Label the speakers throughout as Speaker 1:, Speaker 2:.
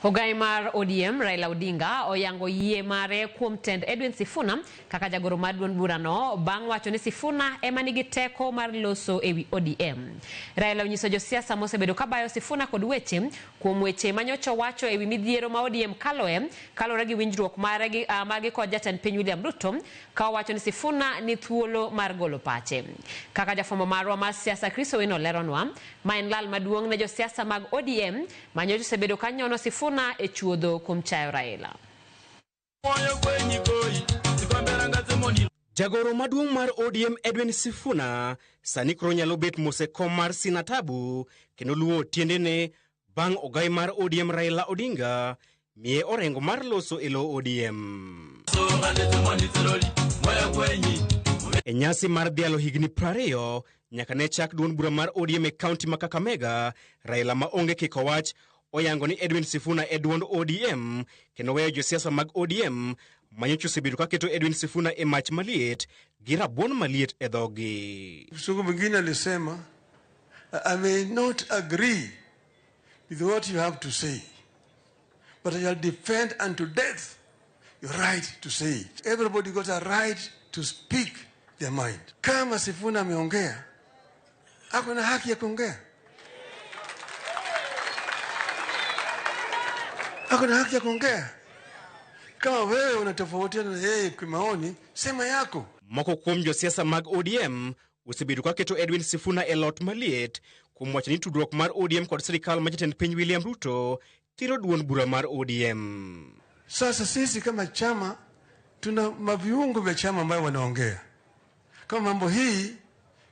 Speaker 1: Ogai mar ODM Raila Odinga oyango yie mare kuom tend Edwin Sifuna kaka jagoro mar duond burano bang' wacho ni Sifuna ema nigi teko mar loso ewi ODM. Raila onyiso josiasa mosebedo kabayo Sifuna kod weche kuom weche manyocha owacho ewi midhiero ma ODM kaloe kaluwore gi winjruok mare gi margi kod jatend piny William Ruto ka owacho ni Sifuna ni thuolo mar golo pache. Kaka jafwambo marwa mar siasa Chris Owino leronwa, ma en lal maduong' ne josiasa mag ODM manyocha osebedo ka nyono Sifuna e chuodho kuom chayo Raila.
Speaker 2: Jagoro maduong' mar ODM Edwin Sifuna sani koro nyalo bet mos e kom mar Sinatabu kendo luwo tiendene bang' ogai mar ODM Raila Odinga miye orengo mar loso e lo ODM. E nyasi mar dhialo higni 20 nyaka ne chak duond bura mar ODM e kaunti ma Kakamega, Raila ma onge kiko wach oyango ni Edwin Sifuna e duond ODM kendo weyo josiasa mag ODM manyocha osebedo kaketo Edwin Sifuna e mach maliet gi rabuon maliet e dhogi.
Speaker 3: Mzungu mwingine alisema, I may not agree with what you have to say, but I shall defend unto death your right to say it. Everybody got a right to speak their mind. Kama Sifuna ameongea, ako na haki ya kuongea. Ako na haki ya kuongea. Kama wewe unatofautiana na yeye kwa maoni, sema yako.
Speaker 2: Moko kuom josiasa mag ODM osebedo kaketo Edwin Sifuna e lot maliet kuom wacho ni tudruok mar ODM kod sirikal ma jatend piny William Ruto thiro duond bura mar ODM.
Speaker 3: Sasa sisi kama chama tuna maviungo vya chama ambayo wanaongea. Kama mambo hii,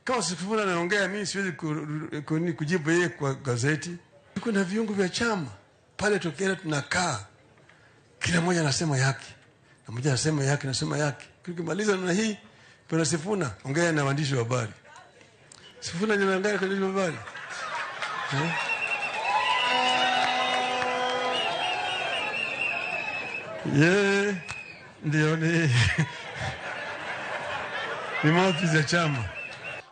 Speaker 3: kama Sifuna anaongea, mimi siwezi kujibu yeye kwa gazeti. Kuna viungo vya chama pale, tukienda tunakaa, kila mmoja anasema yake, na mmoja anasema yake, anasema yake. Tukimaliza namna hii, kuna Sifuna ongea na waandishi wa habari. Sifuna ndiye anaongea na waandishi wa habari. Ye ndio ni mouthpiece ya chama.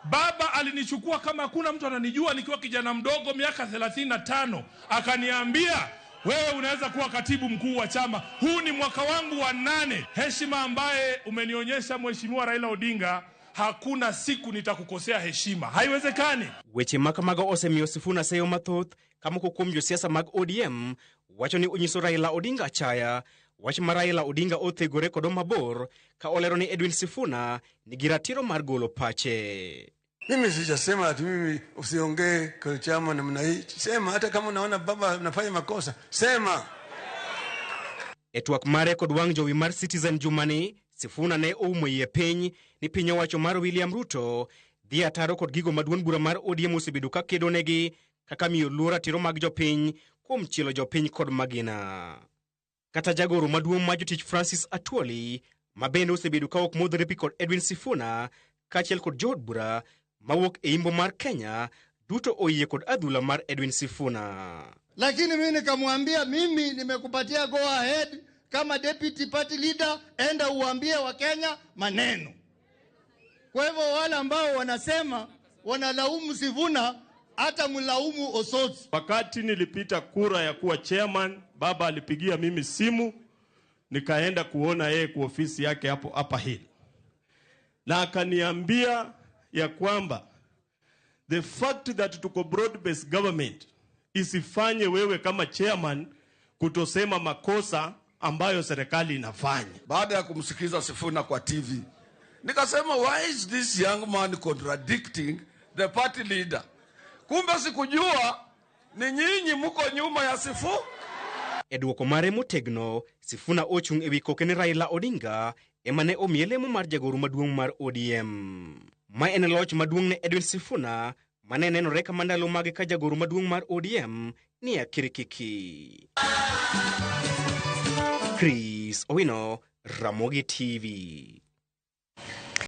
Speaker 4: Baba alinichukua kama hakuna mtu ananijua nikiwa kijana mdogo miaka 35, akaniambia wewe unaweza kuwa katibu mkuu wa chama. Huu ni mwaka wangu wa 8. Heshima ambaye umenionyesha Mheshimiwa Raila Odinga, hakuna siku nitakukosea heshima. Haiwezekani.
Speaker 2: Weche ma kamago osemiyo Sifuna seyo mathoth ka moko kuom josiasa mag ODM wacho ni onyiso Raila Odinga achaya, wach ma Raila Odinga othegore kodo mabor ka olero ni Edwin Sifuna nigi ratiro mar golo pache.
Speaker 3: Mimi sijasema ati mimi usiongee kwa chama namna hii. Sema hata kama unaona baba anafanya makosa, sema.
Speaker 2: E twak mare kod wang' jowi mar Citizen jumani, Sifuna ne oumo iye piny ni piny owacho mar William Ruto dhi ataro kod gigo ma duond bura mar ODM osebedo ka kedo negi kaka miyo luor ratiro mag jopiny kuom chielo jopiny kod magina. Kata jagoro maduong' mar jotich Francis Atwoli, ma bende osebedo ka ok modhre pi kod Edwin Sifuna, kaachiel kod jood bura mawuok e imbo mar Kenya, duto oyie kod adhula mar Edwin Sifuna.
Speaker 5: Lakini mimi nikamwambia, mimi nimekupatia go ahead kama deputy party leader, enda uambie Wakenya maneno. Kwa hivyo wale ambao wanasema wanalaumu Sifuna, hata mlaumu Osotsi.
Speaker 6: Wakati nilipita kura ya kuwa chairman, baba alipigia mimi simu, nikaenda kuona yeye kwa ofisi yake hapo Upper Hill. Na akaniambia ya kwamba the fact that tuko broad-based government isifanye wewe kama chairman kutosema makosa ambayo serikali inafanya.
Speaker 7: Baada ya kumsikiza Sifuna kwa TV, nikasema why is this young man contradicting the party leader? Kumbe sikujua ni nyinyi mko nyuma ya Sifu.
Speaker 2: E duoko mare motegno, Sifuna ochung' ewi koke ni Raila Odinga ema ne omiye lemo mar jagoro maduong' mar ODM. Ma en loch maduong' ne Edwin Sifuna mane nenore kama ndalo mage ka jagoro maduong' mar ODM ni akirikiki. Chris Owino, Ramogi TV.